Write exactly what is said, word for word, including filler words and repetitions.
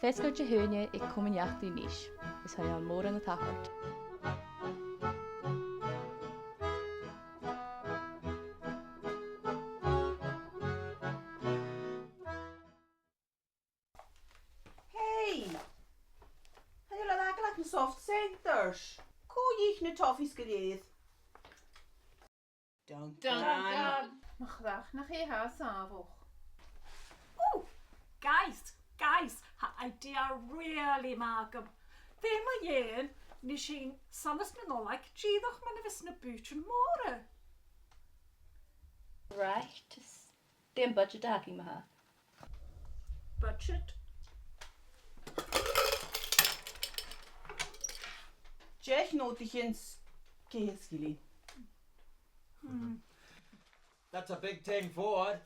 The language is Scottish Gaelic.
Feasgar Dihaoine aig Comann Eachdraidh Nis. Is tha e ann mòran a' tachairt. Hey! Chan eil e làn aig na soft centres. Cò dh'ith na toffees gu lèir? Dun, dun, dun. Mo chreach nach e tha sàmhach. Ooh, guys, guys, tha idea really math agam. Feumaidh mi fhìn, nì sinn sonas na Nollaig, dìreach mar a bhios na bùithtean mòra. Right. Dè am budget a th' againn, ma-thà? Budget? Deich notaichean 's ceithir sgillinn. Hmm. That's a big ten forward.